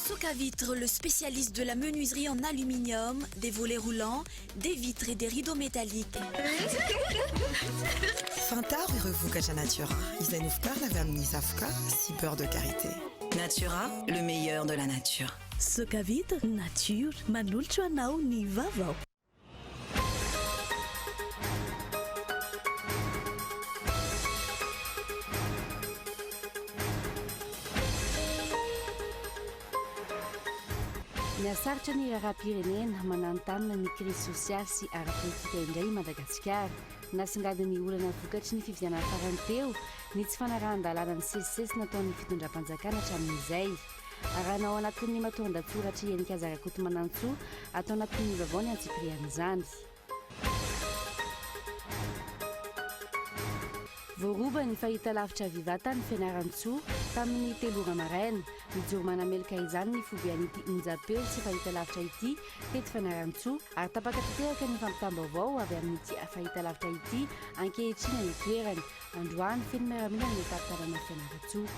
Socavitre, le spécialiste de la menuiserie en aluminium, des volets roulants, des vitres et des rideaux métalliques. Fantaro ireo vokatra Natura izay novokarina avy amin'ny zavoka sy beurre de karité. Natura, le meilleur de la nature. Socavitre, nature, manolotra ho anao ny vaovao. Mihasarotra ny raharaham-pirenena, mananontanona ny krizy sosialy sy ara-politika indray i Madagasikara. Nasongadin'ny olana vokatry ny fifidianana farany teo ny tsy fanarahan-dalàna nisesisesy nataon'ny fitondram-panjakana hatramin'izay. Arahina ao anatin'ny matoandatsoratr'i Heninkaja Rakotomanantsoa ato anatin'ny vaovao ny antsipirian'izany. Voaroba ny fahitalavitra Viva tany Fianarantsoa tamin'ny telo ora maraina. Mijoro manameloka izany ny foiben'ity onjam-peo sy fahitalavitra ity teto Fianarantsoa ary tapaka tanteraka ny fampitam-baovao avy amin'ity fahitalavitra ity ankehitriny any an-toerana. Androany, feno miaramila ny tampon-tanàna Fianarantsoa.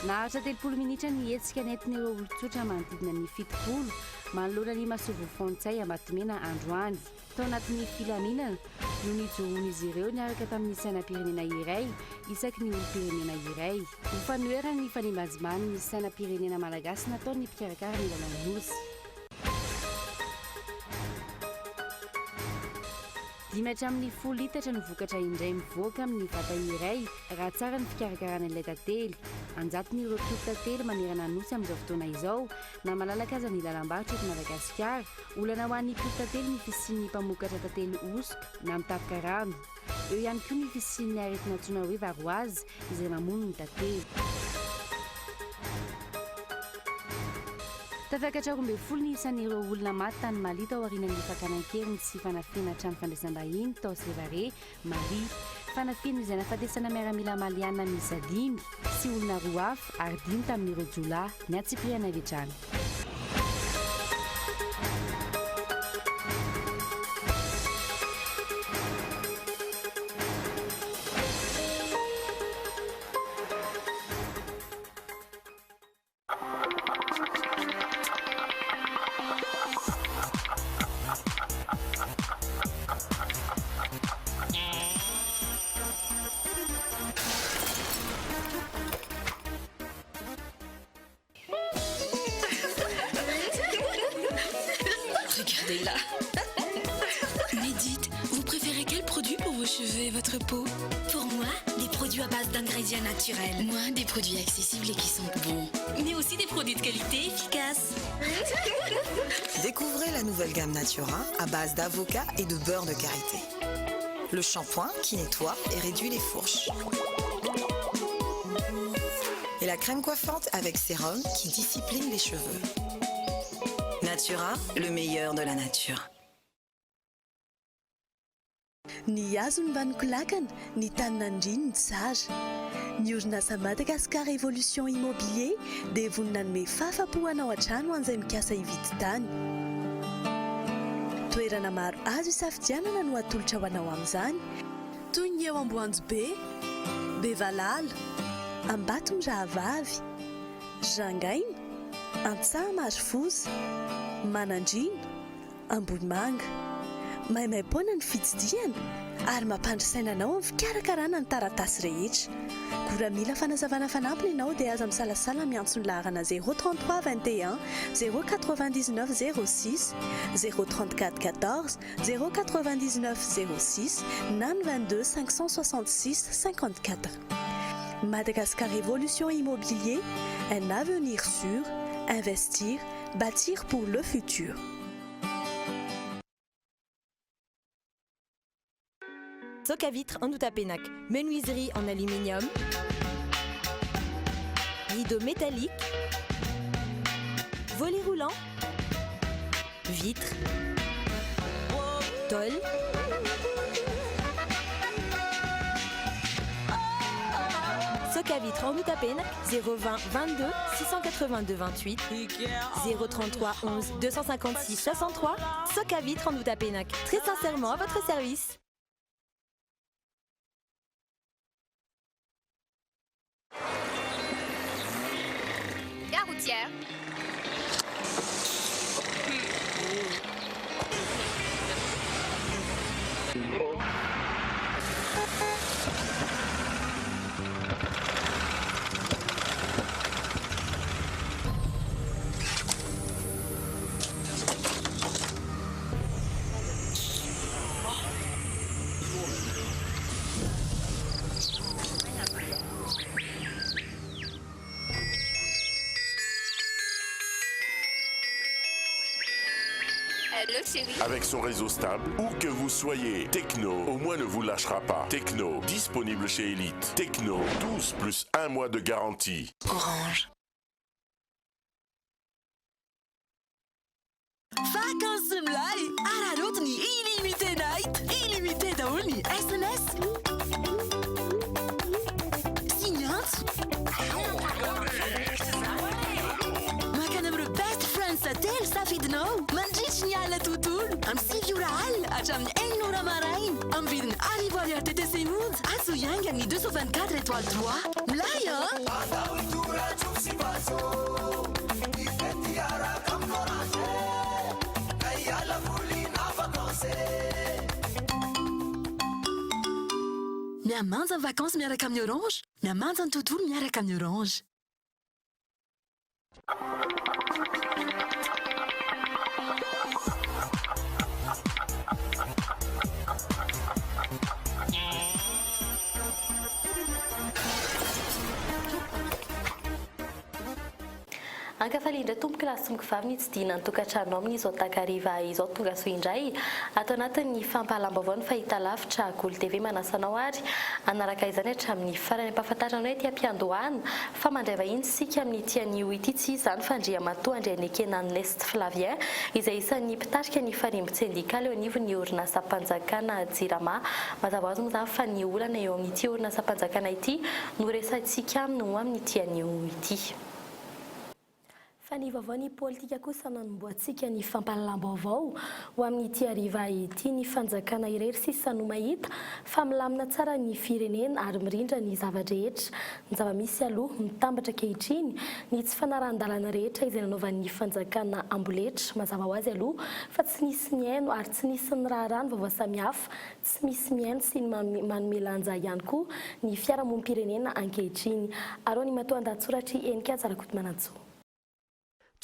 Naharitra 30 minitra ny hetsika nentin'ireo olon-tsotra manodidina ny 70 manoloana ny masoivoho frantsay Ambatomena androany. Tao anatin'ny filaminana no nijoroan'izy ireo niaraka tamin'ny sainam-pirenena iray isaky ny olom-pirenena iray. Ho fanoherana ny fanimbanjimban'ny sainam-pirenena malagasy nataon'ny mpikarakara ny lalao Nosy. Dimy hatramin'ny folo litatra no vokatra indray mivoaka amin'ny vata iray raha tsara ny fikarakarana ilay tantely. An-jatony ireo mpiompy tantely manerana ny Nosy amin'izao fotoana izao, na malalaka aza ny lalam-barotra eto Madagasikara. Olana ho an'ny mpiompy tantely ny fisian'ny mpamokatra tantely hosoka na mitapoka rano. Eo ihany koa ny fisian'ny aretina antsoina hoe varroase izay mamono ny tantely. Tafakatra 12 ny isan'ireo olona maty tany Mali tao aorianan'ny fakana an-keriny sy fanafihana trano fandraisam-bahiny tao Sévaré, Mali. Fanafihana izay nahafatesana miaramila maliana miisa dimy sy olona roa hafa ary dimy tamin'ireo jiolahy ny antsipiriany avy hatrany. Regardez-la. Mais dites, vous préférez quel produit pour vos cheveux et votre peau? Pour moi, des produits à base d'ingrédients naturels. Moi, des produits accessibles et qui sont bons. Mais aussi des produits de qualité efficaces. Découvrez la nouvelle gamme Natura à base d'avocat et de beurre de karité. Le shampoing qui nettoie et réduit les fourches. Et la crème coiffante avec sérum qui discipline les cheveux. Natura, le meilleur de la nature. Ny hazo no mbanon-kolakana, ny tany nandriny ny tsara. Ny orinasa Madagascar Evolution Immobilier dia vonona hanome fahafapo anao hatrany ho an'izay mikasa hividy tany. Toerana maro azo isafidianana no atolotra ho anao amin'izany, toy ny eo Amboanjobe, Bevalala, Ambatomirahavavy, Rangaina, Antsahamarifoza, Manandriana, Ambohimanga. Maimaim-poana ny fitsidihana ary mampandry saina anao amin'ny fikarakarana ny taratasy rehetra. Koa raha mila fanazavana fanampiny ianao dia aza misalasala miantso ny laharana 0 33 21 0 99 06, 0 34 14 0 99 06 na ny 22 566 54. Madagascar Evolution Immobilier, un avenir sûr, investir, bâtir pour le futur. Soc à vitre Andohatapenaka, menuiserie en aluminium, rideau métallique, volet roulant, vitre, tôle. Soc à vitre Andohatapenaka, 020 22 682 28, 033 11 256 63. Soc à vitre Andohatapenaka, très sincèrement à votre service. cimetière. Allô chérie. Avec son réseau stable, où que vous soyez, Tecno au moins ne vous lâchera pas. Tecno, disponible chez Elite. Tecno, 12 plus 1 mois de garantie. Orange. Vacances milay! Araraoty ny illimité night! Illimité daholo ny SMS sy ny antso. Mankany amin'ireo best friends telo safidinao mandritry ny alina tontolo amin'ny 9 ora alina hatramin'ny 6 ora maraina amin'ny vidiny 1000 ariary TTC monja. Antsoy haingana ny 224 étoile 3. Milay an! Mihamanja ny vacances miaraka amin'ny Orange, mihamanja ny tontolo miaraka amin'ny Orange. Ankafalian-dry tompoko lahy sy tompoko vavy ny hitsidihina ny tokantranonao amin'izao takariva izao. Tongasoa indray ato anatin'ny fampahalam-baovao ny fahitalavitra Kolo TV. Manasa anao ary hanaraka izany hatramin'ny farany. Ampahafantarina anao ety am-piandohana fa mandray vahiny isika amin'ity anio ity. Tsy iza izany fa Andriamatoa Andrianekena Ernest Flavien izay isan'ny mpitarika ny farimbon-tsendikaly eo anivon'ny orinasam-panjakana Jirama. Mazava ho azy moa izany fa ny olana eo amin'ity orinasam-panjakana ity no resahintsika aminy ho amin'ity anio ity. Fa ny vaovao ny politika kosa nanombohantsika ny fampahalalam-baovao ho amin'ity hariva ity. Ny fanjakana irery sisa no mahita fa milamina tsara ny firenena ary mirindra ny zava-drehetra. Ny zava-misy aloha mitambatra ankehitriny ny tsy fanarahan-dalàna rehetra izay nanaovan'ny fanjakana amboletra. Mazava ho azy aloha fa tsy nisy nihaino ary tsy nisy niraharaha ny vaovao samihafa Tsy misy mihaino sy ny manome lanja ihany koa ny fiarahamonim-pirenena ankehitriny. Arao ny matoandahatsoratr'i Heninkaja Rakotomanantsoa.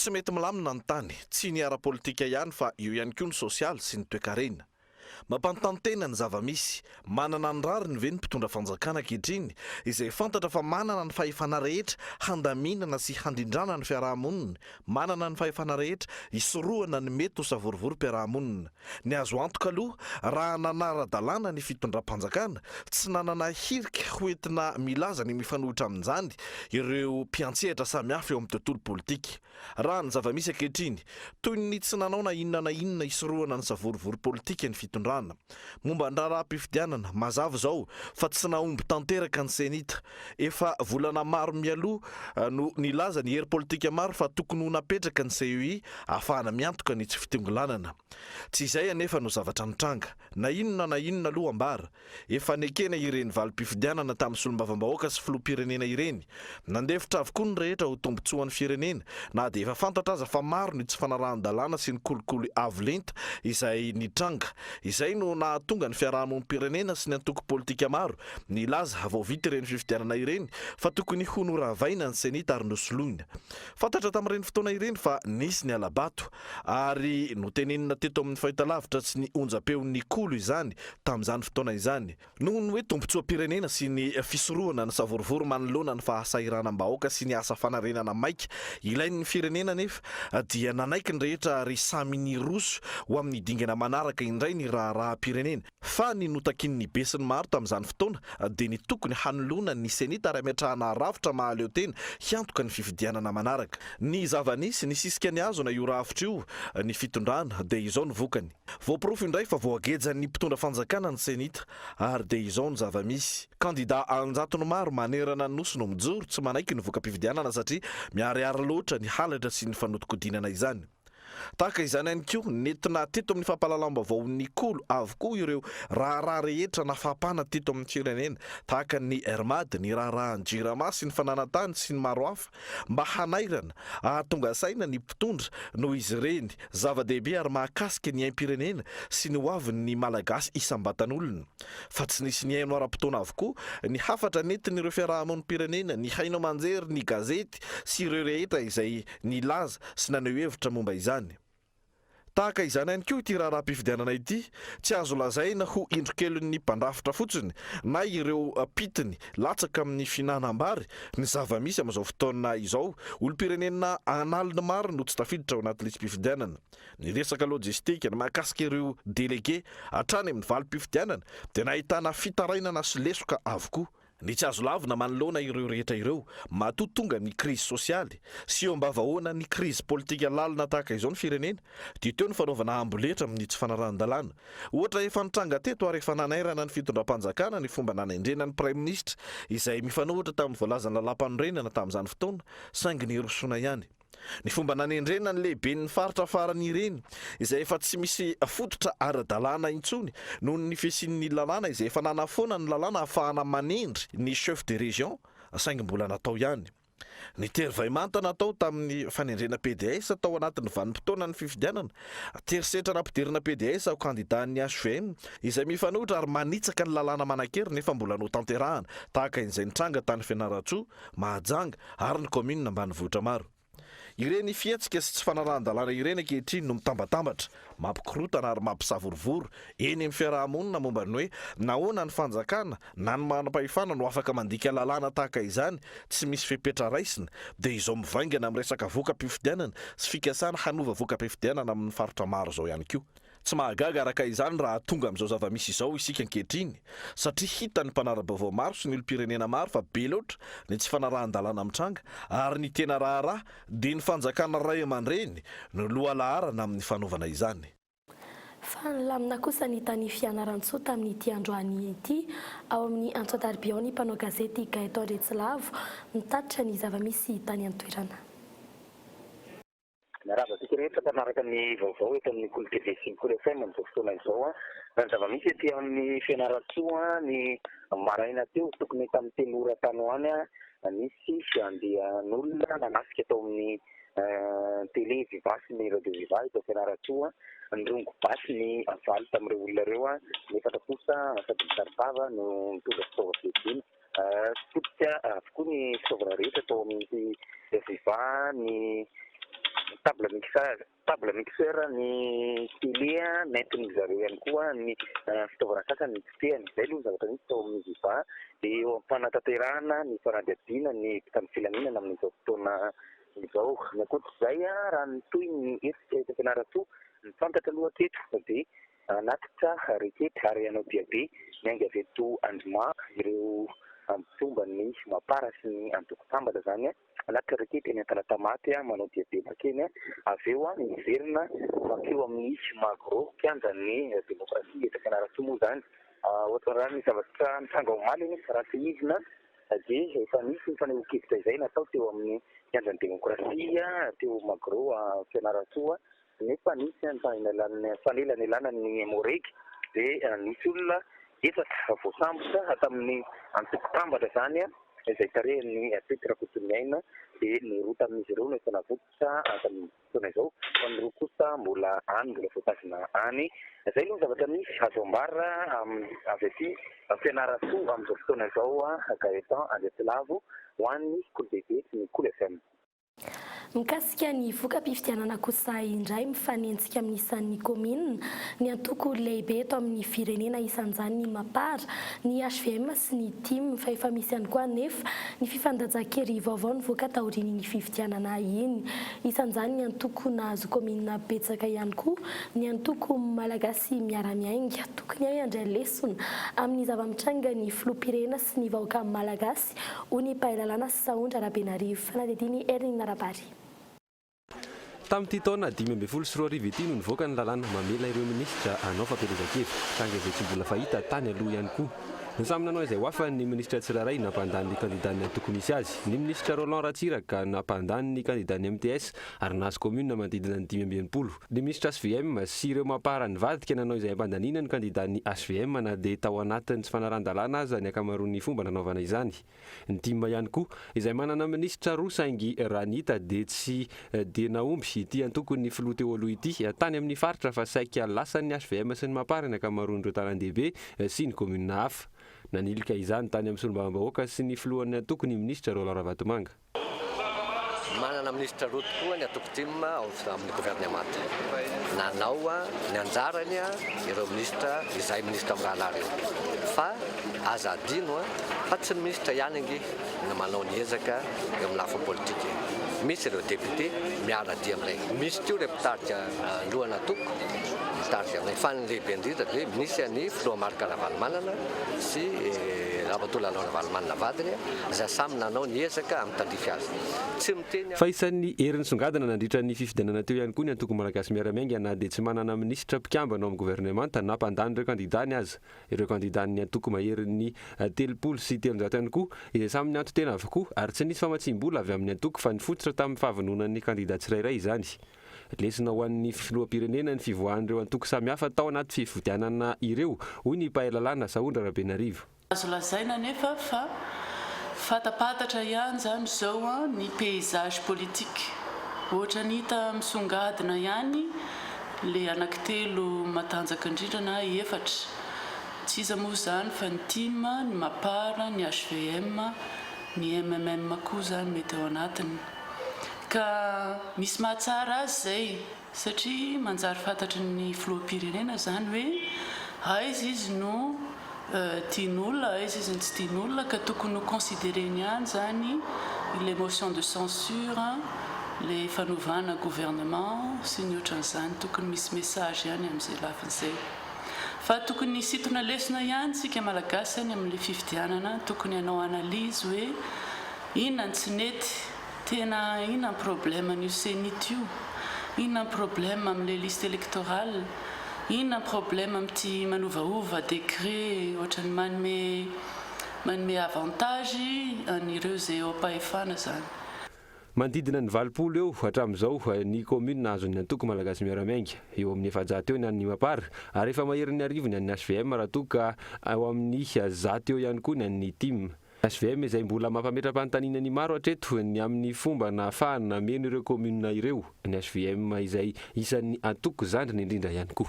Tsy mety milamina ny tany, tsy ny ara-politika ihany fa eo ihany koa ny sosialy sy ny toekarena. Mampanontany tena ny zava-misy, manana ny rariny ve ny mpitondra fanjakana ankehitriny izay fantatra fa manana ny fahefana rehetra handaminana sy handrindrana ny fiarahamonina, manana ny fahefana rehetra hisorohana ny mety ho savorovorom-piarahamonina? Ny azo antoka aloha, raha nanara-dalàna ny fitondram-panjakana, tsy nanana hirika hoentina milaza ny mifanohitra amin'izany ireo mpiantsehatra samihafa eo amin'ny tontolo politika. Raha ny zava-misy ankehitriny, toy ny tsy nanao na inona na inona hisorohana ny savorovoro politika ny fitondrana. Momba ny raharaham-pifidianana, mazava izao fa tsy nahomby tanteraka ny Cenit. Efa volana maro mialoha no nilaza ny hery politika maro fa tokony ho napetraka ny CEI ahafahana miantoka ny tsy fitongilanana. Tsy izay anefa no zavatra nitranga. Na inona na inona aloha ambara, efa nekena ireny valim-pifidianana tamin'ny solombavambahoaka sy filoham-pirenena ireny. Nandefitra avokoa ny rehetra ho tombontsoan'ny firenena, na dia efa fantatra aza fa maro ny tsy fanarahan-dalàna sy ny kolikoly avo lenta izay nitranga. Izay no nahatonga ny fiarahamonim-pirenena sy ny antoko politika maro Nilaza, vao vita ireny fifidianana ireny, fa tokony ho noravaina ny Cenit ary nosoloina. Fantatra tamin'ireny fotoana ireny fa nisy ny hala-bato, ary notenenina teto amin'ny fahitalavitra sy ny onjam-peon'ny Kolo izany tamin'izany fotoana izany. Noho ny hoe tombontsoam-pirenena sy ny fisorohana ny savorovoro manoloana ny fahasahiranam-bahoaka sy ny asa fanarenana maika ilain'ny firenena anefa dia nanaiky ny rehetra ary samy niroso ho amin'ny dingana manaraka indray ny raharaham-pirenena. Fa ny notakian'ny besinimaro tamin'izany fotoana dia ny tokony hanoloana ny Cenit ary hametrahana rafitra mahaleo tena hiantoka ny fifidianana manaraka. Ny zava-nisy, nisisika nihazona io rafitra io ny fitondrana, dia izao ny vokany. Voaporofo indray fa voagejan'ny mpitondra fanjakana ny Cenit ary dia izao ny zava-misy. Kandida an-jatony maro manerana ny Nosy no mijoro tsy manaiky ny voka-pifidianana satria miharihary loatra ny halatra sy ny fanodikodinana izany. Tahaka izany ihany koa, nentina teto amin'ny fampahalalam-baovao nikolo avokoa ireo raharaha rehetra nafapana teto amin'ny firenena, tahaka ny Air Mad, ny raharahan'ny Jirama sy ny fananan-tany sy ny maro hafa, mba hanairana, hahatonga saina ny mpitondra noho izy ireny zava-dehibe ary mahakasika ny aim-pirenena sy ny hoavin'ny Malagasy isam-batan'olona. Fa tsy nisy nihaino ara-potoana avokoa ny hafatra nentin'ireo fiarahamonim-pirenena, ny haino aman-jery, ny gazety sy ireo rehetra izay nilaza sy naneho hevitra momba izany. Tahaka izany ihany koa ity raharaham-pifidianana ity, tsy azo lazaina ho indrokelin'ny mpandrafitra fotsiny na ireo mpitiny latsaka amin'ny fihinanam-bary ny zava-misy amin'izao fotoana izao, olom-pirenena an'aliny maro no tsy tafiditra ao anaty lisi-pifidianana. Ny resaka lojistika, ny mahakasika ireo delege hatrany amin'ny valim-pifidianana dia nahitana fitarainana sy lesoka avokoa. Ny tsy azo lavina manoloana ireo rehetra ireo, matoa tonga ny krizy sosialy sy eo ambavahoana ny krizy politika lalina tahaka izao ny firenena, dia teo ny fanaovana amboletra amin'ny tsy fanarahan-dalàna. Ohatra efa nitranga teto ary efa nanairana ny fitondram-panjakana ny fomba nanendrena ny praiminisitra izay mifanohitra tamin'ny voalazan'ny lalàmpanorenana tamin'izany fotoana saingy nirosoana ihany. Ny fomba nanendrena ny lehiben'ny faritra farany ireny, izay efa tsy misy fototra ara-dalàna intsony noho ny fisian'ny lalàna izay efa nanafoana ny lalàna ahafahana manendry ny chef de région saingy mbola natao ihany. Ny tery vaimanta natao tamin'ny fanendrena pds tao anatin'ny vanim-potoanan'ny fifidianana, terisetra nampidirina pds ho kandidan'ny hvm izay mifanohitra ary manitsaka ny lalàna manan-kery nefa mbola notanterahana tahaka izay nitranga tany Fianarantsoa, Mahajanga ary ny kaominina ambanivohitra maro. Ireny fihetsika sy tsy fanarahan-dalàna ireny ankehitriny no mitambatambatra, mampikorontana ary mampisavorovoro eny amin'ny fiaraha-monina momba ny hoe nahoana ny fanjakana na ny manam-pahefana no afaka mandika lalàna tahaka izany tsy misy fepetra raisina dia izao mivaingana amin'ny resaka voka-pifidianana sy fikasana hanova voka-pifidianana amin'ny faritra maro izao ihany koa. Tsy mahagaga araka izany raha tonga amin'izao zava-misy izao isika ankehitriny, satria hitan'ny mpanara-baovao maro sy ny olom-pirenena maro fa be loatra ny tsy fanarahan-dalàna mitranga ary ny tena raharaha dia ny fanjakana ray aman-dreny no lohalaharana amin'ny fanaovana izany. Fa nilamina kosa ny tany Fianarantsoa tamin'ity androany ity, ao amin'ny Antso Atarbi ao ny mpanao gazety Gaëtan Retsilavo mitatitra ny zava-misy tany an-toerana. Miarahaba antsika rehetra mpanaraka ny vaovao eto amin'ny Kolo TV sy ny Kolo FM amin'izao fotoana izao. Raha ny zava-misy ety amin'ny Fianarantsoa ny maraina teo, tokony tamin'ny telo ora tany ho any, nisy andian'olona nanafika tao amin'ny Télé Viva sy ny Radio Viva eto Fianarantsoa. Nirongo basy ny valo tamin'ireo olona ireo, ny efatra kosa sady nisaron-tava no nitondra fitaovam-piadiana. Potika avokoa ny fitaovana rehetra tao amin'ity Viva, ny table mixage, table mixeur, ny télé, nentin-dry zareo ihany koa ny fitaovana sasany nopotehany. Izay aloha ny zavatra nisy tao amin'ny Viva. Dia eo am-panatanterahana ny fanadihadiana ny mpitandro filaminana amin'izao fotoana izao. Ny ankoatr'izay, raha ny tohin'ny hetsika eto Fianarantsoa, ny fantatra aloha hatreto dia Hanatitra rekety ary hanao diabe miainga avy eto Andrimanga ireo mpomba ny Mapar sy ny antoko Tambatra izany. Hanatitra rekety eny Antalatamaty, manao diabe mankeny, avy eo miverina mankeo amin'ny Magro, kianjan'ny demokrasia eto Fianarantsoa moa izany. Ohatran'ny ny zavatra nitranga omaly anefa raha tsiahivina dia efa nisy ny fanehoan-kevitra izay natao teo amin'ny kianjan'ny demokrasia teo Magro Fianarantsoa. Nefa nisy ny fanelanelanan'ny Emmo-Reg dia nisy olona efatra voasambotra tamin'ny antoko Tambatra izany izay tarihin'i Pety Rakotoniaina dia ny roa tamin'izy ireo no efa navotsitra tamin'izao fotoana izao fa ny roa kosa mbola any mbola voatazona any. Izay aloha ny zavatra misy azo ambara avy aty Fianarantsoa amin'izao fotoana izao Gaëtan Andriatsilavo ho an'ny Kolo TV sy ny Kolo FM. Mikasika ny voka-pifidianana kosa indray, mifanenjika amin'ny isan'ny kaominina ny antoko lehibe eto amin'ny firenena, isan'izany ny Mapar, ny hvm sy ny tim, fa efa misy ihany koa anefa ny fifandanjan-kery vaovao nivoaka taorian'iny fifidianana iny. Isan'izany ny antoko nahazo kaominina betsaka ihany koa ny antoko Malagasy Miara-Miainga. Tokony hahay handray lesona amin'ny zava-mitranga ny filoham-pirenena sy ny vahoaka malagasy. Hoy ny mpahay lalàna Sahondra Rabenarivo. Fanadihadian'i Hermine Rabary. Tamin'ity taona 2015 ity no nivoaka ny lalàna mamela ireo minisitra hanao fampielezan-kevitra, tranga izay tsy mbola fahita tany aloha ihany koa. Samy nanao izay ho afany ny minisitra tsirairay nampandany ny kandidan'ny antoko misy azy. Ny minisitra Roland Ratsiraka nampandany ny kandidan'ny mts ary nahazo kaominina manodidina ny 65. Ny minisitra hvm sy ireo Mapar nivadika nanao izay hampandaniana ny kandidan'ny hvm na dia tao anatin'ny tsy fanarahan-dalàna aza ny ankamaroan'ny fomba nanaovana izany. Ny tim ihany koa, izay manana minisitra roa saingy raha ny hita dia tsy dia nahomby ity antokon'ny filoha teo aloha ity tany amin'ny faritra fa saika lasan'ny hvm sy ny mapar ny ankamaroan'ireo tanàn-dehibe sy ny kaominina hafa. Nanilika izany tany amin'ny solombavambahoaka sy ny filohan'ny antoko ny minisitra Roland Ravatomanga. Manana minisitra roa tokoa ny antoko tim ao amin'ny governemanta. Nanao ny anjarany ireo minisitra izay minisitra mirahalahy ireo. Fa aza adino fa tsy ny minisitra ihany ange no manao ny ezaka eo amin'ny lafiny politika e. Misy ireo député miara-dia aminay. Misy koa ireo mpitarika lohan'antoko mitarika aminay. Fa ny lehibe indrindra dia misy an'i filoha Marc Ravalomanana sy Ramatoa Lalao Ravalomanana vadiny izay samy nanao ny ezaka amin'ny tandrify azy. Tsy miteny Fa isan'ny hery nisongadina nandritra ny fifidianana teo ihany koa ny antoko Malagasy Miara-Miainga na dia tsy manana minisitra mpikambana ao amin'ny governemanta na mpandany ireo kandidany aza. Ireo kandidan'ny antoko maherin'ny 330 ihany koa izay samy nianto-tena avokoa ary tsy nisy famatsiam-bola avy amin'ny antoko fa nifototra tamin'ny fahavononan'ny kandida tsirairay izany. Lesona ho an'ny filoham-pirenena ny fivoahan'ireo antoko samihafa tao anaty fifidianana ireo, hoy ny mpahay lalàna Sahondra Rabenarivo. Azo lazaina anefa fa fatapatatra ihany izany izao ny paysage politique. Ohatran'ny hita misongadina ihany ilay anankitelo matanjaka indrindra na efatra. Tsy iza moa izany fa ny tim, ny mapar, ny hvm, ny mmm koa izany mety ao anatiny. Ka misy mahatsara azy izay satria manjary fantatry ny filoham-pirenena izany hoe aiza izy no tian'olona, aiza izy no tsy tian'olona ka tokony ho considereny ihany izany ilay motion de censure, ilay fanovana gouvernement sy ny ohatran'izany, tokony misy message ihany amin'izay lafiny izay. Fa tokony hisintona lesona ihany isika Malagasy any amin'ilay fifidianana, tokony hanao analyse hoe inona no tsy nety, Tena inona ny problème an'io cenit io? Inona ny problème amin'ilay liste électorale? Inona ny problème amin'ity manovaova décret ohatran'ny manome manome avantage an'ireo izay eo am-pahefana izany? Manodidina ny 80 eo hatramin'izao ny kaominina azon'ny antoko Malagasy Miara-Miainga. Eo amin'ny 400 eo ny an'ny Mapar ary efa maherin'ny arivo ny an'ny hvm raha toa ka eo amin'ny 100 eo ihany koa ny an'ny tim. Hvm izay mbola mampametra-panontaniana ny maro hatreto ny amin'ny fomba nahafahany nameno ireo kaominina ireo, ny hvm izay isan'ny antoko zandriny indrindra ihany koa.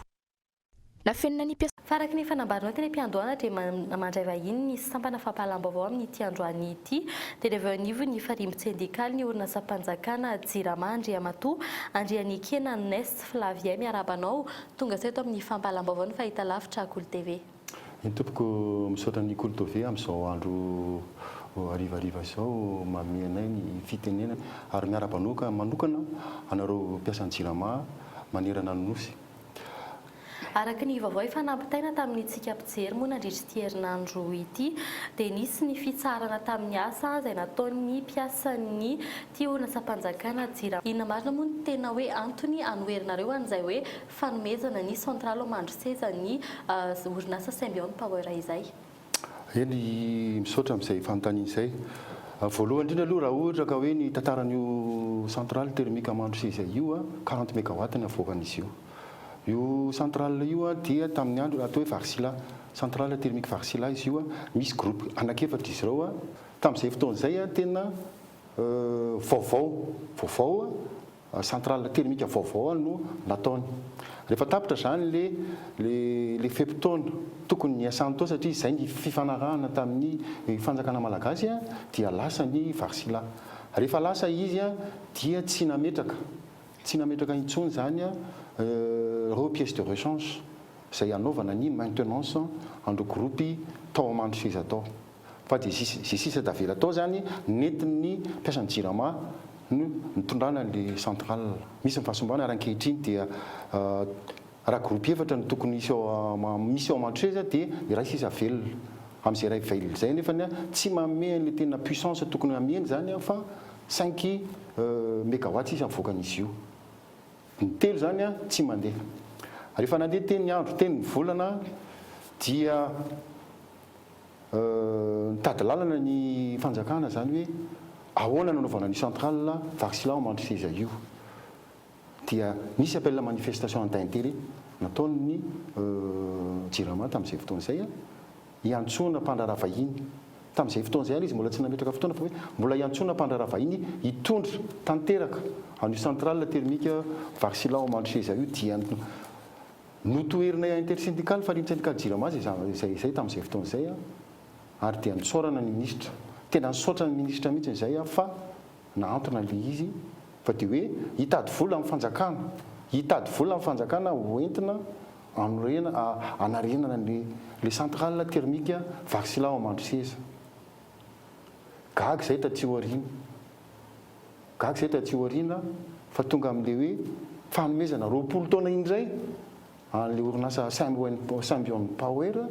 Nafenina ny mpiasa. Fa araka ny efa nambaranao teny am-piandohana dia mandray vahiny ny sampana fampahalam-baovao amin'ity androany ity dia ny avy eo anivon'ny farimbon-tsendikaly ny orinasam-panjakana Jirama Andriamatoa Andrianikena Ness Flavien miarahaba anao tonga soa eto amin'ny fampahalam-baovao ny fahitalavitra Kolo TV. Eny tompoko, misaotra an'i Kolo TV amin'izao andro harivariva izao manome anay ny fitenenana ary miarahaba manokana anareo mpiasan'ny Jirama manerana ny Nosy. Araka ny vaovao efa nampitaina tamin'ny tsika mpijery moa nandritra ity herinandro ity dia nisy ny fitsaharana tamin'ny asa izay nataon'ny mpiasan'ny ity orinasam-panjakana Jirama. Inona marina moa no tena hoe antony anoherinareo an'izay hoe fanomezana ny centrale ao Mandroseza ny orinasa Symbion Power izay. Eny, misaotra amin'izay fanontaniana izay. Voalohany indrindra aloha raha ohatra ka hoe ny tantaran'io centrale thermique Mandroseza io, 40 mégawatt ny avoakan'izy io. Io centrale io dia tamin'ny andro atao hoe Varsila, centrale thermique Varsila izy io, misy groupe anankiefatra izy ireo. Tamin'izay fotoana izay tena vaovao, vaovao Centrale thermique vaovao no nataony. Rehefa tapitra izany le le le fe-potoana tokony niasany tao satria izay ny fifanarahana tamin'ny fanjakana malagasy dia lasa ny Varsila. Rehefa lasa izy dia tsy nametraka tsy nametraka intsony izany ireo pièces de rechange izay hanaovana ny maintenance an'ireo groupe tao Amandroseza tao. Fa dia izay sisa tavela tao izany nentin'ny mpiasan'ny Jirama no nitondrana an'ilay centrale. Misy ny fahasimbana ary ankehitriny dia raha groupe efatra no tokony hisy ao misy ao Mandroseza dia iray sisa velona. Amin'izay iray velona izay anefany tsy manome an'ilay tena puissance tokony hameny izany fa cinq mégawatt sisa avoakan'izy io. Ny telo izany tsy mandeha. Rehefa nandeha teny ny andro, teny ny volana dia. Hitady lalana ny fanjakana izany hoe ahoana no anaovana an'io centrale Varsila ao Mandroseza io. Dia nisy appel à manifestation d'intérêt nataon'ny Jirama tamin'izay fotoana izay hiantsoana mpandraharaha vahiny. Tamin'izay fotoana izay ary izy mbola tsy nametraka fotoana fa hoe mbola hiantsoana mpandraharaha vahiny hitondra tanteraka an'io centrale thermique Varsila ao Mandroseza io dia notoherinay intersyndical fa rim-tsendikaly Jirama izay izay tamin'izay fotoana izay ary dia nisaorana ny minisitra. Tena nisaotra ny minisitra mihitsy izay aho fa nahantona ilay izy fa dia hoe hitady vola amin'ny fanjakana, hitady vola amin'ny fanjakana ho entina hanorena, hanarenana ny le centrale thermique Varsila ao Mandroseza. Gaga izay taty aoriana. Gaga izay taty aoriana fa tonga amin'ilay hoe fanomezana 20 taona indray an'ilay orinasa Symbion Power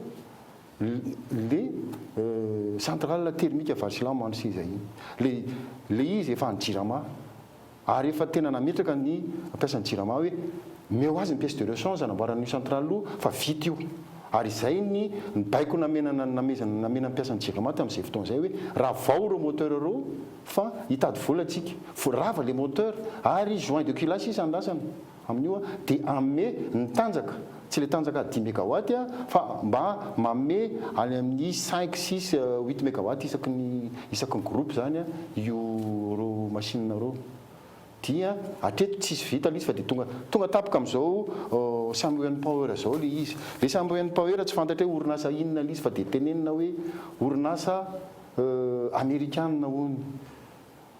le centrale thermique Varsila Mandroseza iny. Le le izy efa any Jirama ary efa tena nametraka ny mpiasan'ny Jirama hoe meo azy ny pièce de rechange hanamboarana io centrale io fa vita io. Ary izay ny ny baiko namena namezana namena ny mpiasan'ny Jirama tamin'izay fotoana izay hoe ravao ireo moteur ireo fa hitady vola tsika. Rava le moteur ary joint de culasse sisa andrasana. Amin'io dia hanome ny tanjaka, tsy ilay tanjaka dimy megawatt fa mba manome any amin'ny cinq, six, huit megawatt isaky ny isaky ny groupe izany io ireo machine ireo. Dia hatreto tsisy vita ilay izy fa dia tonga tonga tampoka amin'izao Samwen Power izao ilay izy. Ilay Samwen Power tsy fantatra hoe orinasa inona ilay izy fa dia tenenina hoe orinasa amerikana hono.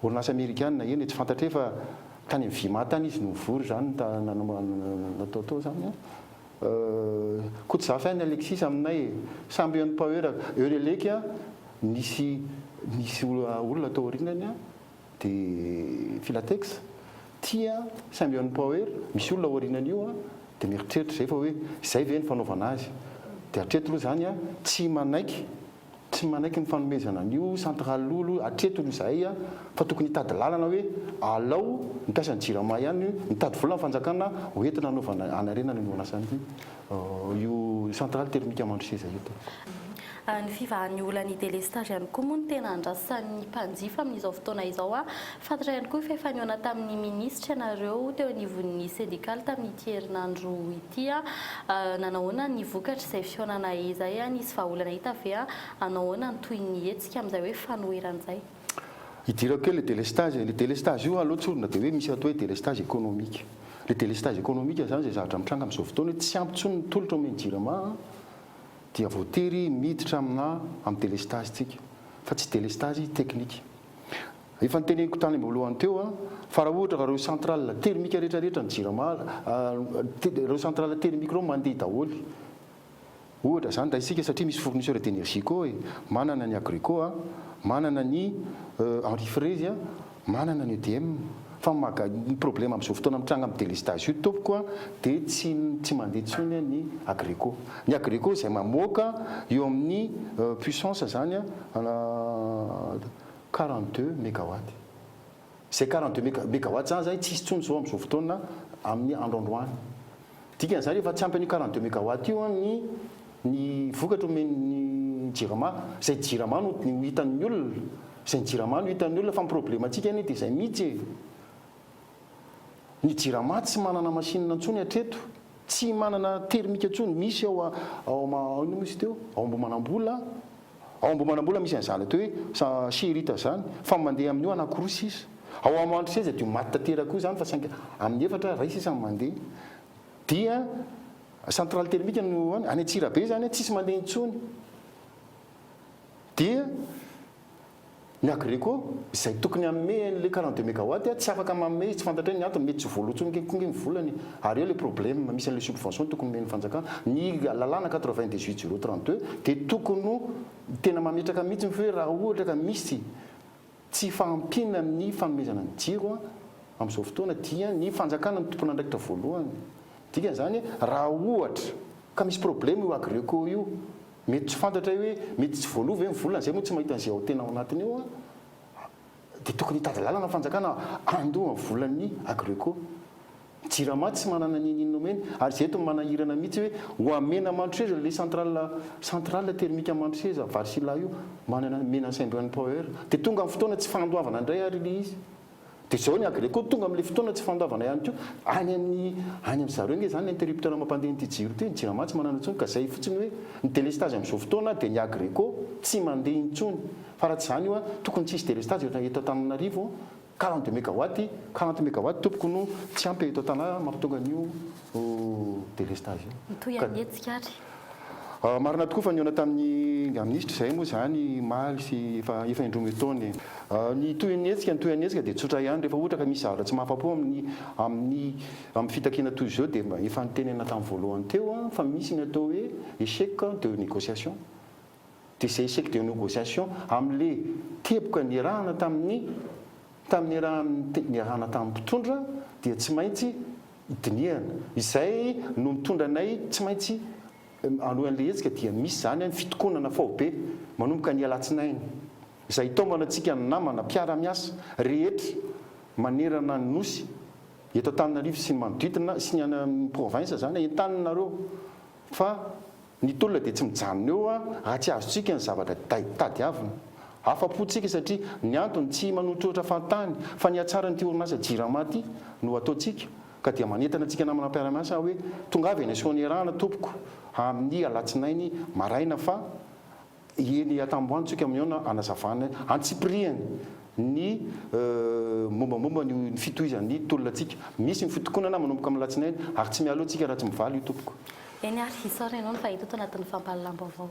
Orinasa amerikana, eny e, tsy fantatray fa tany amin'ny Vima tany izy no nivory izany natao tao izany an. Kotozafy any Alexis aminay e. Samby eo Power, Eurelec an, nisy nisy olona tao aorianany an, dia Filatex, tia Symbion Power, misy olona ao aorianany io an, dia mieritreritra izay fa hoe izay ve ny fanaovana azy. Dia hatreto aloha izany an, tsy manaiky Tsy manaiky ny fanomezana an'io centrale io aloha hatreto aloha izahay fa tokony hitady lalana hoe alao ny mpiasan'ny jirama ihany mitady vola ny fanjakana ho entina hanaovana hanarenana io orinasa io centrale thermique Mandroseza io tompoko. Ny fivahan'ny olan'ny delestazy ihany koa moa no tena andrasan'ny mpanjifa amin'izao fotoana izao. Fantatra ihany koa fa efa nihaona tamin'ny minisitra ianareo teo anivon'ny sendikaly tamin'ity herinandro ity. Nanao ahoana ny vokatr'izay fihaonana izay? Nisy vahaolana hita ve? Hanao ahoana ny tohin'ny hetsika amin'izay hoe fanoherana izay? Idirako kely le délestage e, le délestage io aleo tsorina dia hoe misy atao hoe délestage économique. Le délestage économique zany izay zavatra mitranga amin'izao fotoana hoe tsy ampy intsony ny tolotra omen'ny jirama dia voatery miditra amina amin'ny délestage tsika fa tsy délestage technique. Efa noteneniko tany am-boalohany teo an, fa raha ohatra ka ireo centrale thermique rehetra rehetra ny jirama, ireo centrale thermique ireo mandeha daholo. Ohatra izany raisika satria misy fournisseur d'énergie koa e, manana ny Agrico an, manana ny Henri Frezy an, manana ny EDM. Fa ny maha ny problème amin'izao fotoana mitranga amin'ny délestage io tompoko an, dia tsy tsy mandeha intsony ny Agrico. Ny Agrico izay mamoaka eo amin'ny puissance izany an, 42 megawatt. Izay 42 mega megawatt izany izany tsisy intsony izao amin'izao fotoana amin'ny andro androany. Dikan'izany efa tsy ampy an'io 42 megawatt io ny ny vokatra omen'ny jirama. Izay jirama no ho hitan'ny olona. Izay ny jirama no hitan'ny olona fa ny problemantsika anie dia izay mihitsy e. Ny jirama tsy manana machine intsony hatreto. Tsy manana thermique intsony. Misy ao ao inona moa izy teo? Ao Ambohimanambola. Ao Ambohimanambola misy an'izany atao hoe Sherita izany, fa mandeha amin'io anankiroa sisa. Ao Amandroseza dia maty tanteraka koa izany fa saingy amin'ny efatra, iray sisa no mandeha. Dia centrale thermique no any, any Antsirabe izany tsisy mandeha intsony. Dia Ny Agreco, izay tokony hanome an'ilay 42 megawatt, tsy afaka manome izy, tsy fantatray ny antony, mety tsy voaloa intsony koa nge ny volany, ary eo ilay problème, misy an'ilay subvention tokony omen'ny fanjakana, ny lalàna 98 032 dia tokony ho tena mametraka mihitsy hoe raha ohatra ka misy tsy fahampiana amin'ny fanomezana ny jiro amin'izao fotoana dia ny fanjakana no tompon'andraikitra voalohany, dikan'izany raha ohatra ka misy problème io Agreco io Mety tsy fantatra hoe mety tsy voaloa ve ny volana, zay moa tsy mahita an'izay ao tena ao anatiny ao an, dia tokony hitady lalana ny fanjakana handoa ny volan'ny Agreco. Jirama tsy manana n'inon'inona omeny ary izay eto no manahirana mihitsy hoe ho amena Mandroseza ilay centrale centrale thermique Mandroseza Varisila io manana omena Symbion Power dia tonga amin'ny fotoana tsy fandoavana indray ary ilay izy dia izao ny Agreco tonga amin'ilay fotoana tsy fandoavana ihany koa any amin'ny any amin'ny zareo nge izany ny interrupteur mampandeha an'ity jiro ity ny Jirama tsy manana intsony ka izay fotsiny hoe ny délestage amin'izao fotoana dia ny Agreco tsy mandeha intsony fa raha tsy izany io tokony tsy hisy délestage eto Antananarivo 42 mégawatt, 40 mégawatt tompoko no tsy ampy eto an-tanà mampitonga an'io délestage io. Mitohy amin'ny hetsika ary. Marina tokoa fa nihaona tamin'ny Ingahy Minisitra izahay moa izany omaly sy efa efa indroa mitaona e. Ny tohin'ny hetsika, ny tohin'ny hetsika dia tsotra ihany, rehefa ohatra ka misy zavatra tsy mahafa-po amin'ny amin'ny amin'ny fitakiana toy izao dia efa nitenenina tamin'ny voalohany teo fa misy ny atao hoe échec de négociation. Dia izay échec de négociation amin'ilay teboka niarahana tamin'ny tamin'ny niarahan'ny niarahana tamin'ny mpitondra dia tsy maintsy dinihana. Izay no mitondra anay tsy maintsy hanohy an'ilay hetsika dia misy izany ny fitokonana faobe manomboka ny alatsinainy. Izay hitaomana antsika ny namana mpiara-miasa rehetra manerana ny Nosy, eto Antananarivo sy ny manodidina sy ny any amin'ny province izany, entaninareo fa Ny tolona dia tsy mijanona eo raha tsy azontsika ny zavatra tadiavina. Afa-po tsika satria ny antony tsy manotrotra fahatany fa ny hatsaran'ity orinasa Jirama ity no ataontsika ka dia manentana antsika namana mpiara-miasa aho hoe tongava eny Soanierana tompoko amin'ny alatsinainy maraina fa eny Atambohany tsika mihaona hanazavana antsipirihany ny mombamomba ny fitohizan'ny tolona antsika. Misy ny fitokonana manomboka amin'ny alatsinainy ary tsy miala eo tsika raha tsy mivaly io tompoko. Eny ary, isaorana ianao nifahita tao anatin'ny fampahalalam-baovao.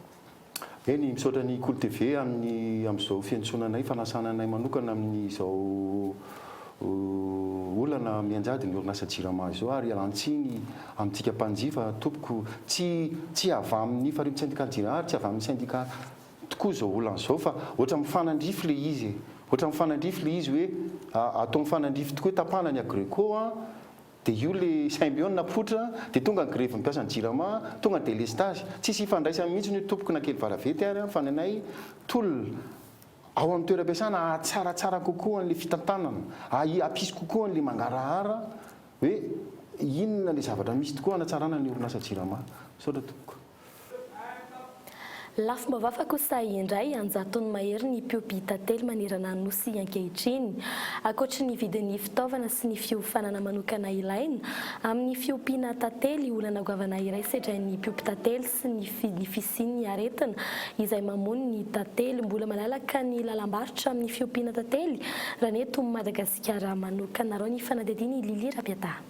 Eny, misaotra ny Kolo TV amin'ny amin'izao fiantsoana anay, fanasana anay manokana amin'izao olana mianjady ny orinasa Jirama izao ary ialan-tsiny amintsika mpanjifa tompoko, tsy tsy avy amin'ny farimbon-tsendikaly Jirama ary tsy avy amin'ny sendika tokoa izao olana izao fa ohatra mifanandrify ilay izy e, ohatra mifanandrify ilay izy hoe atao mifanandrify tokoa hoe tapahana ny Agreco an, Dia io le symbion napoitra, dia tonga ny grevy ny mpiasan'ny jirama, tonga ny delestazy. Tsisy ifandraisany mihitsy io tompoko na kely varavety ary an, fa ny anay tolona ao amin'ny toeram-piasana hahatsaratsara kokoa an'le fitantanana, hampisy kokoa an'le mangarahara hoe inona le zavatra misy tokoa hanatsarana ny orinasa jirama. Misaotra tompoko. Lafim-baovao fa kosa indray an-jatony mahery ny mpiompy tantely manerana ny Nosy ankehitriny. Ankoatry ny vidin'ny fitaovana sy ny fiofanana manokana ilaina amin'ny fiompiana tantely, olana goavana iray sedrain'ny mpiompy tantely sy ny ny fisian'ny aretina izay mamono ny tantely. Mbola malalaka ny lalam-barotra amin'ny fiompiana tantely raha ny eto Madagasikara manokana. Arao ny fanadihadian'i Lily Rabiataha.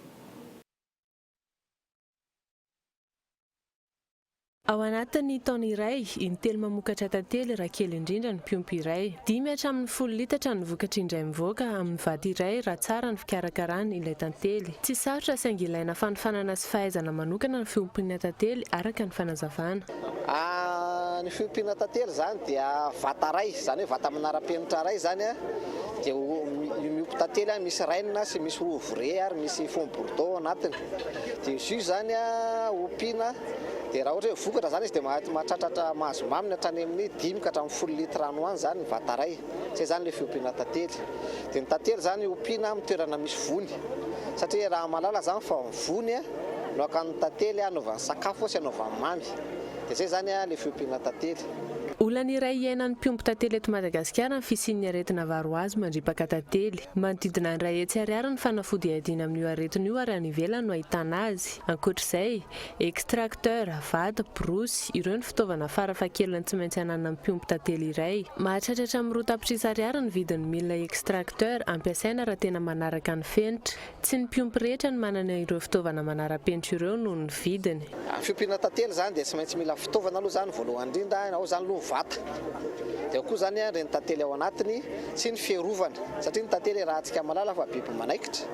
Ao anatin'ny taona iray, intelo mamokatra tantely raha kely indrindra ny mpiompy iray. Dimy hatramin'ny folo litatra ny vokatra indray mivoaka amin'ny vato iray raha tsara ny fikarakarana ilay tantely. Tsy sarotra saingy ilaina fanofanana sy fahaizana manokana ny fiompiana tantely araka ny fanazavana. Ny fiompiana tantely izany dia vata iray, izany hoe vata manara-penitra iray izany dia miompy tantely misy reine sy misy ouvrier ary misy fond bordeaux ao anatiny. Dia izy io izany ompiana dia raha ohatra hoe vokatra izany izy dia mahatratratra mahazo maminy hatrany amin'ny dimy ka hatramin'ny folo litre any ho any izany ny vata iray. Izay izany ilay fiompiana tantely. Dia ny tantely izany ompiana amin'ny toerana misy vony satria raha mahalala izany fa ny vony no akan'ny tantely hanaovany sakafo sy hanaovany mamy. Dia izay izany ilay fiompiana tantely. Olana iray iainan'ny mpiompy tantely eto Madagasikara ny fisian'ny aretina varroase mandripaka tantely. Manodidina ny 100 ariary ny fanafody iadiana amin'io aretina io ary any ivelany no ahitana azy. Ankoatra izay, extracteur, vata, borosy, ireo ny fitaovana farafahakeliny tsy maintsy ananan'ny mpiompy tantely iray. Mahatratra hatramin'ny 2 tapitrisa ariary ny vidin'ny milina extracteur ampiasaina raha tena manaraka ny fenitra. Tsy ny mpiompy rehetra no manana ireo fitaovana manara-penitra ireo noho ny vidiny. Ny fiompiana tantely izany dia tsy maintsy mila fitaovana aloha izany voalohany indrindra, ao izany aloha ny vata, dia ao koa izany ireny tantely ao anatiny sy ny fiarovana satria ny tantely iarahantsika mahalala fa biby manaikitra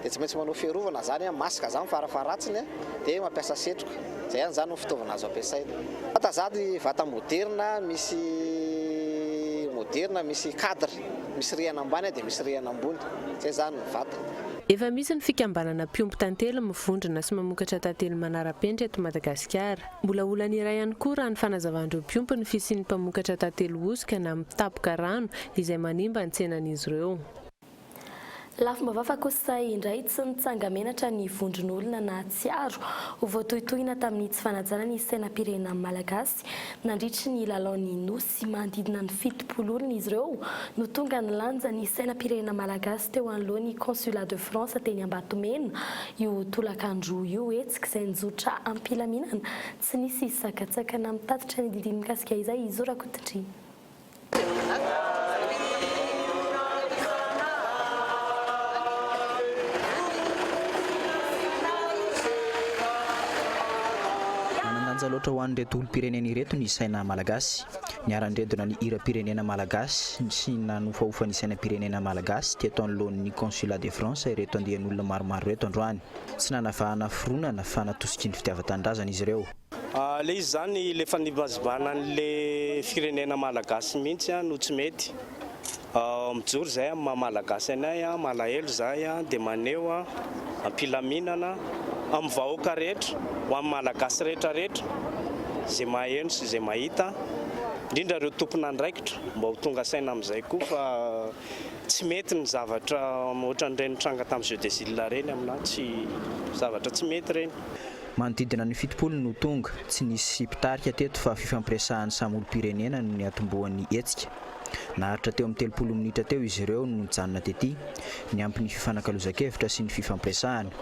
dia tsy maintsy manao fiarovana izany, masque izany farafaharatsiny dia mampiasa setroka, izay ihany izany no fitaovana azo ampiasaina. Vata izany vata moderina misy moderina misy cadre. Misy rihana ambany dia misy rihana ambony. Zay zany ny vata. Efa misy ny fikambanana mpiompy tantely mivondrona sy mamokatra tantely manara-penitra eto Madagasikara. Mbola olana iray ihany koa raha ny fanazavan'ireo mpiompy ny fisian'ny mpamokatra tantely hosoka na mitapoka rano izay manimba ny tsenan'izy ireo. Lafim-baovao fa kosa indray tsy nitsanga-menatra ny vondron'olona nahatsiaro ho voatohitohina tamin'ny tsy fanajana ny sainam-pirenena malagasy nandritry ny lalaon'ny Nosy. Manodidina ny 70 olona izy ireo no tonga nilanja ny sainam-pirenena malagasy teo anoloan'ny Consulat de France teny Ambatomena io tolakandro io. Hetsika izay nizotra am-pilaminana, tsy nisy sakantsakana. Mitatitra ny andinindininy mikasika izay i Zo Rakotondriana. Manan-danja loatra ho an'ireto olom-pirenena ireto ny saina malagasy. Niara-niredona ny hiram-pirenena malagasy sy nanofahofa ny sainam-pirenena malagasy teto anoloan'ny Consulat de France ireto andian'olona maromaro ireto androany. Tsy nanavahana fironana fa natosiky ny fitiavan-tanindrazana izy ireo. Le izy zany le fanimbazibana anle firenena malagasy mihintsy no tsy mety. Mijoro zahay amin'ny maha malagasy anay, malahelo zahay dia maneho am-pilaminana amin'ny vahoaka rehetra, ho an'ny malagasy rehetra rehetra izay maheno sy izay mahita, indrindra ireo tompon'andraikitra mba ho tonga saina amin'izay koa fa tsy mety ny zavatra ohatran'ireny nitranga tamin'ny jeux des îles ireny aminà, tsy zavatra tsy mety ireny. Manodidina ny 70 no tonga, tsy nisy mpitarika teto fa fifampiresahan'ny samy olom-pirenena no niatombohan'ny hetsika. Naharitra teo amin'ny 30 minitra teo izy ireo no nijanona tety, niampy ny fifanakalozan-kevitra sy ny fifampiresahana.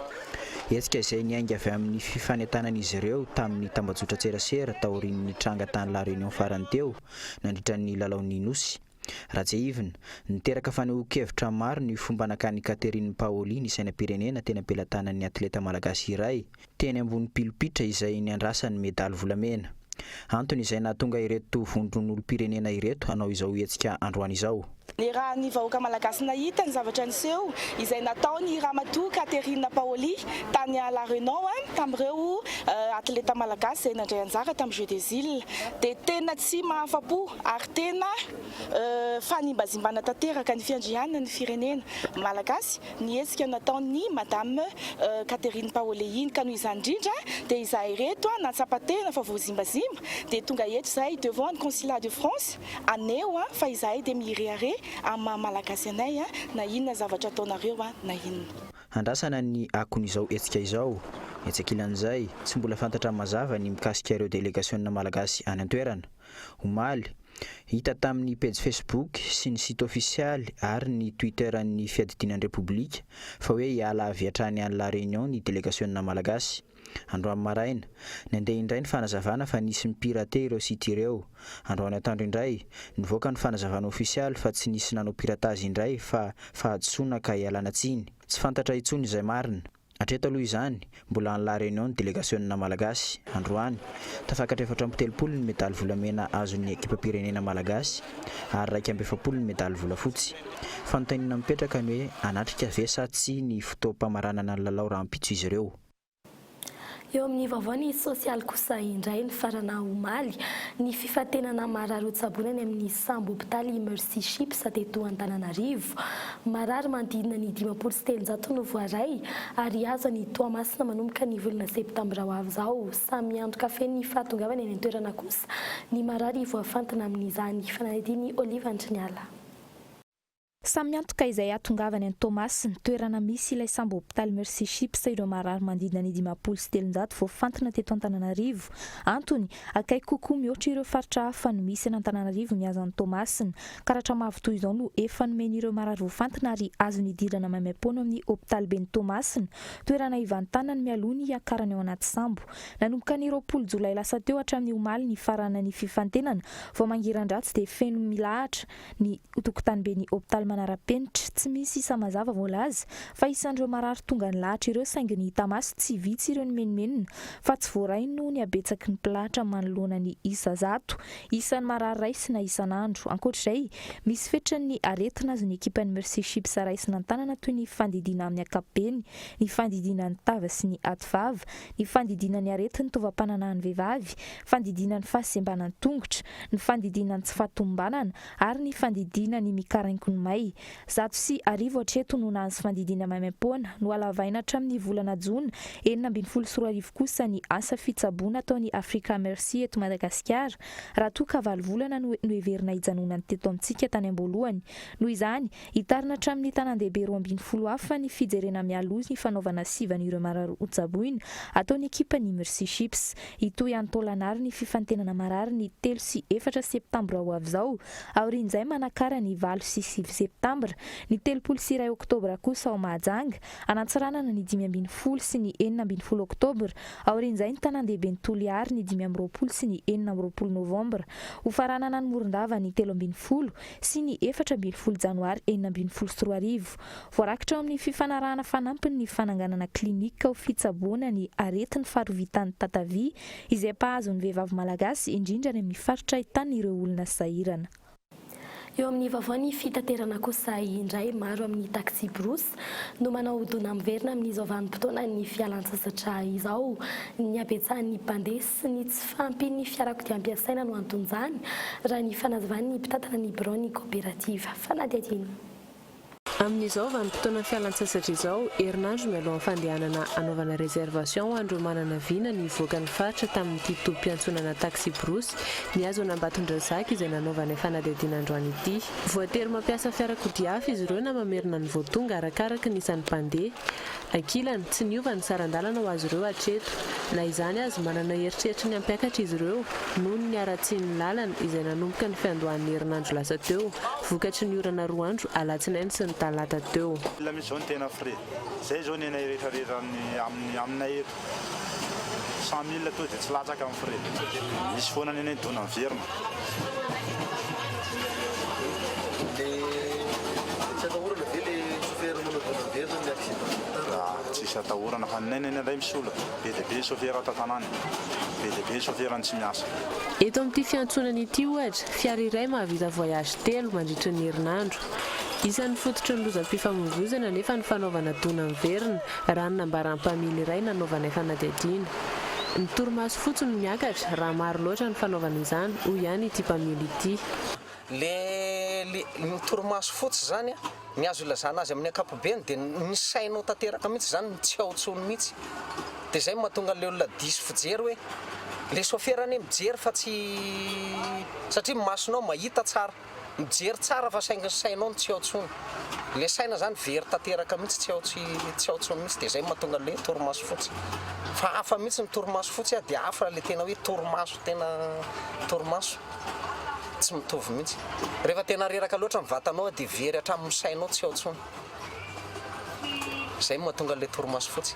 Hetsika izay niainga avy amin'ny fifanentanan'izy ireo tamin'ny tambajotran-tserasera taorian'ny tranga tany La Réunion farany teo nandritra ny lalaon'ny Nosy. Raha tsiahivina, niteraka fanehoan-kevitra maro ny fomba nakan'i Catherine Paoli ny sainam-pirenena teny am-pelatanan'ny atleta malagasy iray teny ambony pilopitra izay niandrasany medaly volamena. Antony izay nahatonga ireto vondron'olom-pirenena ireto hanao izao hetsika androany izao. Niarahan'ny vahoaka malagasy nahita ny zavatra niseho izay nataon'i Ramatoa Catherine Paoli tany La Reunion tamin'ireo atleta malagasy izay nandray anjara tamin'ny Jeux des Iles dia tena tsy mahafa-po ary tena fanimbazimbana tanteraka ny fiandrianan'ny firenena malagasy ny hetsika nataon'ny Madame Catherine Paoli iny ka noho izany indrindra dia izahay ireto nahatsapa-tena fa voazimbazimba dia tonga eto izahay devant ny Consulat de France haneho fa izahay dia mirehareha amin'ny maha malagasy anay na inona zavatra ataonareo na inona. Andrasana ny akon'izao hetsika izao. Etsy ankilan'izay, tsy mbola fantatra mazava ny mikasika ireo delegasionina malagasy any an-toerana. Omaly, hita tamin'ny pejy Facebook sy ny site ofisialy ary ny Twitter an'ny Fiadidiana ny Repoblika fa hoe hiala avy hatrany any La Réunion ny delegasionina malagasy. Androany maraina, nandeha indray ny fanazavana fa nisy mi-pirater ireo site ireo. Androany atoandro indray, nivoaka ny fanazavana ofisialy fa tsy nisy nanao piratage indray fa fahadisoana ka ialana tsiny. Tsy fantatra intsony izay marina. Hatreto aloha izany, mbola any La Réunion ny delegasionina malagasy. Androany, tafakatra 34 ny medaly volamena azon'ny ekipam-pirenena malagasy ary 41 ny medaly volafotsy. Fanontaniana mipetraka ny hoe hanatrika ve sa tsia ny fotoam-pamaranana ny lalao rahampitso izy ireo? Eo amin'ny vaovao ny sosialy kosa indray nifarana omaly ny fifantenana marary hotsaboina any amin'ny sambo hopitaly Mercy Ships teto Antananarivo. Marary manodidina ny 350 no voaray ary hihazo an'i Toamasina manomboka ny volana septambra ho avy izao. Samy miantoka feno ny fahatongavany any an-toerana kosa ny marary voafantina amin'izany. Fanadihadian'i Olive Andriniala. Samy miantoka izay hahatongavany any Toamasina, toerana misy ilay sambo hopitaly Mercy Ships ireo marary manodidina ny 350 voafantina teto Antananarivo. Antony, akaiky kokoa mihoatra ireo faritra hafa no misy an'Antananarivo mihazo an'i Toamasina. Karatra mavo toy izao no efa nomen'ireo marary voafantina ary azony idirana maimaimpoana ao amin'ny hopitaliben'i Toamasina, toerana hivantanany mialoha ny hiakarany ao anaty sambo. Nanomboka ny 20 jolay lasa teo hatramin'ny omaly nifaranan'ny fifantenana, vao mangiran-dratsy dia feno milahatra ny tokotaniben'ny hopitaly manara-penitra. Tsy misy isa mazava voalaza fa isan'ireo marary tonga nilahatra ireo saingy ny hita maso tsy vitsy ireo nimenomenona fa tsy voaray noho ny habetsaky ny mpilahatra manoloana ny isa zato isan'ny marary raisina isan'andro. Ankoatra izay, misy fetrany ny aretina azon'ny ekipan'ny Mercy Ships raisina an-tanana toy ny fandidiana amin'ny ankapobeny, ny fandidiana ny tava sy ny ativava, ny fandidiana ny aretin'ny taovam-pananahan'ny vehivavy, fandidiana ny fahasembanan'ny tongotra, ny fandidiana ny tsy fahatomombanana ary ny fandidiana ny mikarainko ny may. iray. 1100 hatreto no nahazo fandidiana maimaimpoana. Nohalavaina hatramin'ny volana jona 2016 kosa ny asa fitsaboana ataon'ny Africa Mercy eto Madagasikara, raha toa ka valo volana no noheverina hijanonany teto amintsika tany am-boalohany. Noho izany, hitarina hatramin'ny tanàn-dehibe 12 hafa ny fijerena mialoha ny fanaovana sivana ireo marary hotsaboina ataon'ny ekipan'ny Mercy Ships. Hitohy any Taolagnaro ny fifantenana marary ny 3 sy 4 septambra ho avy izao, aorian'izay Manakara ny 8 sy 9 septambra, ny 31 oktobra kosa ao Mahajanga, Antsiranana ny 15 sy ny 16 oktobra, aorian'izay ny tanàn-dehiben'i Toliary ny 25 sy ny 26 novambra. Hofaranana any Morondava ny 13 sy ny 14 janoary 2016. Voarakitra ao amin'ny fifanarahana fanampiny ny fananganana klinika ho fitsaboana ny aretin'ny faharovitan'ny tatavia izay mpahazo ny vehivavy malagasy, indrindra any amin'ny faritra ahitana ireo olona sahirana. Eo amin'ny vaovaon'ny fitaterana kosa indray, maro amin'ny taxi-brousse no manao dona miverina amin'izao vanim-potoanan'ny fialan-tsasatra izao. Ny habetsahan'ny mpandeha sy ny tsy fahampian'ny fiarakodia ampiasaina no anton'izany, raha ny fanazavan'ny mpitantana ny biraon'ny kaoperativa. Fanadihadiana. Amin'izao vanim-potoanan'ny fialan-tsasatra izao, herinandro mialohan'ny fandehanana hanaovana réservation ho an'ireo manana vina ny hivoaka ny faritra tamin'ity tobim-piantsonana taxi-brousse nihazo an'Ambatondrazaka izay nanaovanay fanadihadiana androany ity. Voatery mampiasa fiarakodia hafa izy ireo na mamerina ny vao tonga arakaraka ny isan'ny mpandeha. Ankilany, tsy niova ny saran-dalana ho azy ireo hatreto. Na izany aza, manana eritreritry ny hampiakatra izy ireo noho ny haratsian'ny lalana izay nanomboka ny fiandohan'ny herinandro lasa teo, vokatry ny orana roa andro alatsinainy sy ny talata teo. Mila mihitsy zao ny tena frais. Zay zao ny anay rehetra rehetra amin'ny amin'ny aminay eto. 100 mille tonga dia tsy latsaka ny frais. Misy foana ny anay dona miverina. Le tsy atahorana ve le chauffeur manao dona miverina ny accident? Ah, tsisy atahorana fa ny nay indray misy olona. Be dia be chauffeur ato an-tanàna e. Be dia be chauffeur no tsy miasa. Eto amin'ity fiantsonana ity ohatra, fiara iray mahavita voyage telo mandritra ny herinandro. Isan'ny fototry ny lozam-pifamoivoizana anefa ny fanaovana dona miverina, raha ny nambaran'ny mpamily iray nanaovanay fanadihadiana. Ny torimaso fotsiny no miakatra raha maro loatra ny fanaovana izany, hoy ihany ity mpamily ity. Le le ny torimaso fotsy zany a, ny azo ilazana azy amin'ny ankapobeny dia ny sainao tanteraka mihitsy zany no tsy ao intsony mihitsy. Dia zay no mahatonga an'le olona diso fijery hoe le sôfera anie mijery fa tsy satria ny masonao mahita tsara. Mijery tsara fa saingy ny sainao no tsy ao tsony. Le saina zany very tanteraka mihitsy tsy ao tsy tsy ao tsony mihitsy de zay no mahatonga le torimaso fotsy. Fa hafa mihitsy ny torimaso fotsy a de hafa le tena hoe torimaso tena torimaso. Tsy mitovy mihitsy. Rehefa tena reraka loatra ny vatanao de very hatramin'ny sainao tsy ao tsony. Zay no mahatonga an'ilay torimaso fotsy.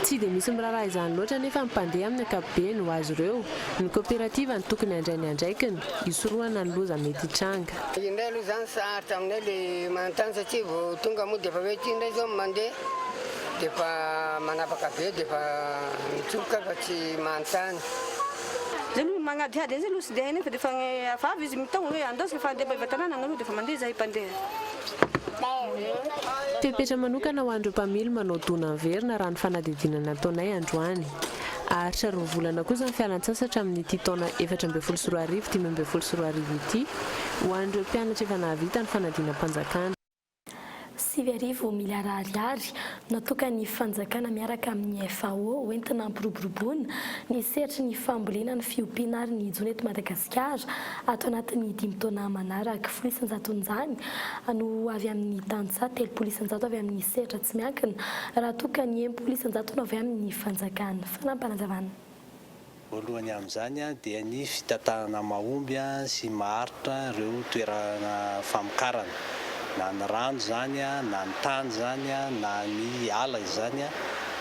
Tsy dia misy miraharaha izany loatra anefa ny mpandeha amin'ny ankapobeny ho azy ireo. Ny koperativa no tokony handray ny andraikiny, hisorohana ny loza mety hitranga. Indray aloha izany sarotra aminay le manontany satria vao tonga moa dia efa hoe ity indray izao mandeha dia efa manapaka be dia efa mitsofoka fa tsy manontany. Zay aloha magnadihady an'izay aloha tsy dia hainay fa dia efa efa avy izy mitaona hoe andao fa handeha Maevatanàna aloha dia efa mandeha izahay mpandeha. Fepetra manokana ho an'ireo mpamily manao dona miverina raha ny fanadihadiana nataonay androany. Haharitra roa volana kosa ny fialantsasatra amin'ity taona 2014 2015 ity ho an'ireo mpianatra efa nahavita ny fanadinam-panjakana. 9000 miliara ariary natokan'ny fanjakana miaraka amin'ny FAO hoentina hampiroboroboana ny sehatry ny fambolena, ny fiompiana ary ny jono eto Madagasikara ato anatin'ny dimy taona manaraka. 10 isan-jaton'izany no avy amin'ny tantsaha, 30% avy amin'ny sehatra tsy miankina, raha toa ka ny 60% no avy amin'ny fanjakana. Fanampanazavan'ny. Voalohany amin'izany dia ny fitantanana mahomby sy maharitra ireo toerana famokarana, na ny rano izany, na ny tany izany, na ny ala izany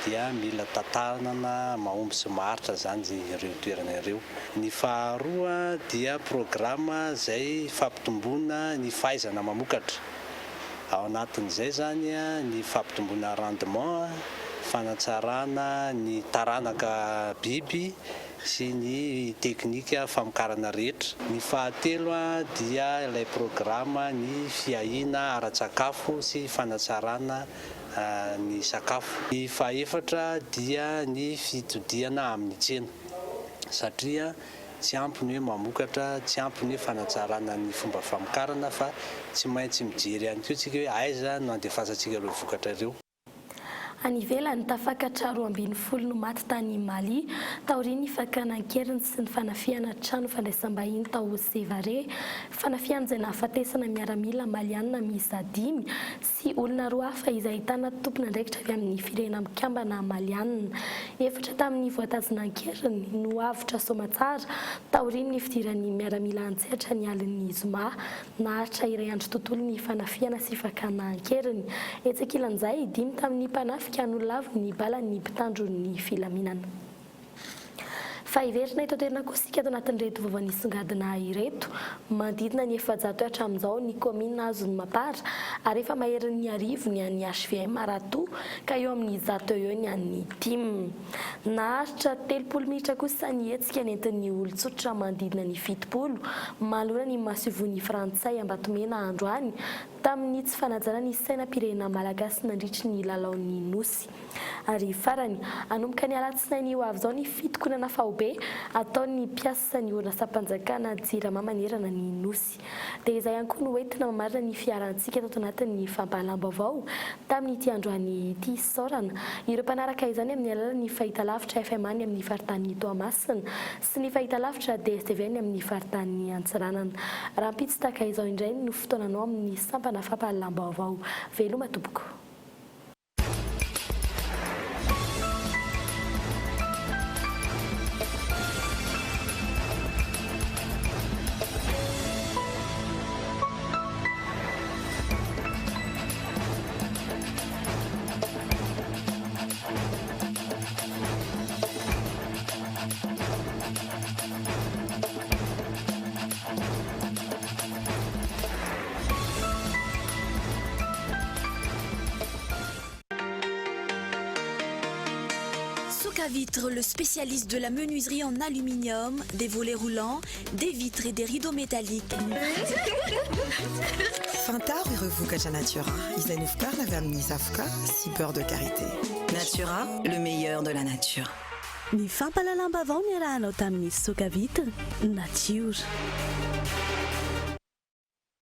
dia mila tantanana mahomby sy maharitra izany ireo toerana ireo. Ny faharoa dia programa izay fampitomboana ny fahaizana mamokatra. Ao anatin'izay izany ny fampitomboana rendement, fanatsarana ny taranaka biby sy ny teknika famokarana rehetra. Ny fahatelo dia ilay programa ny fiahiana ara-tsakafo sy fanatsarana ny sakafo. Ny fahefatra dia ny fitodihana amin'ny tsena satria. Tsy ampy ny hoe mamokatra, tsy ampy ny hoe fanatsarana ny fomba famokarana fa tsy maintsy mijery ihany koa isika hoe aiza no andefasantsika ireo vokatra ireo. Any ivelany, tafakatra 12 no maty tany Mali taorian'ny fakana an-keriny sy ny fanafihana trano fandraisam-bahiny tao Sévaré. Fanafihana izay nahafatesana miaramila malianina miisa dimy sy olona roa hafa izay ahitana tompon'andraikitra avy amin'ny Firenena Mikambana Malianina. Efatra tamin'ny voatazona an-keriny no avotra soamatsara taorian'ny fidiran'ny miaramila an-tsehatra ny alin'ny zoma. Naharitra iray andro tontolo ny fanafihana sy fakana an-keriny. Etsy ankilan'izay, dimy tamin'ny mpanafika no lavon'ny balan'ny mpitandro ny filaminana. Fa hiverina eto an-toerana kosa isika ato anatin'ireto vaovao nisongadina ireto. Manodidina ny 400 eo hatramin'izao ny kaominina azon'ny Mapar ary efa maherin'ny arivo ny an'ny hvm raha toa ka eo amin'ny zato eo eo ny an'ny tim. Naharitra 30 minitra kosa ny hetsika nentin'ny olon-tsotra manodidina ny 70 manoloana ny masoivohon'ny Frantsay Ambatomena androany tamin'ny tsy fanajana ny sainam-pirenena malagasy nandritry ny lalaon'ny Nosy. Ary farany, hanomboka ny alatsinainy ho avy izao ny fitokonana faobe ataon'ny mpiasan'ny orinasam-panjakana Jirama manerana ny Nosy. Dia izay ihany koa no entina mamarana ny fiharantsika tato anatin'ny fampahalam-baovao tamin'ity androany ity. Isaorana ireo mpanaraka izany amin'ny alalan'ny fahitalavitra fm any amin'ny faritanin'i Toamasina sy ny fahitalavitra DSTV any amin'ny faritanin'i Antsiranana. Rahampitso tahaka izao indray no fotoananao amin'ny sampana fampahalalam-baovao. Veloma tompoko. Socavitre, le spécialiste de la menuiserie en aluminium, des volets roulants, des vitres et des rideaux métalliques. Fantaro ireo vokatra Natura izay novokarina avy amin'ny zavoka sy beurre de karité. Natura, le meilleur de la nature. Ny fampahalalam-baovao niarahanao tamin'ny Socavitre, Natiora.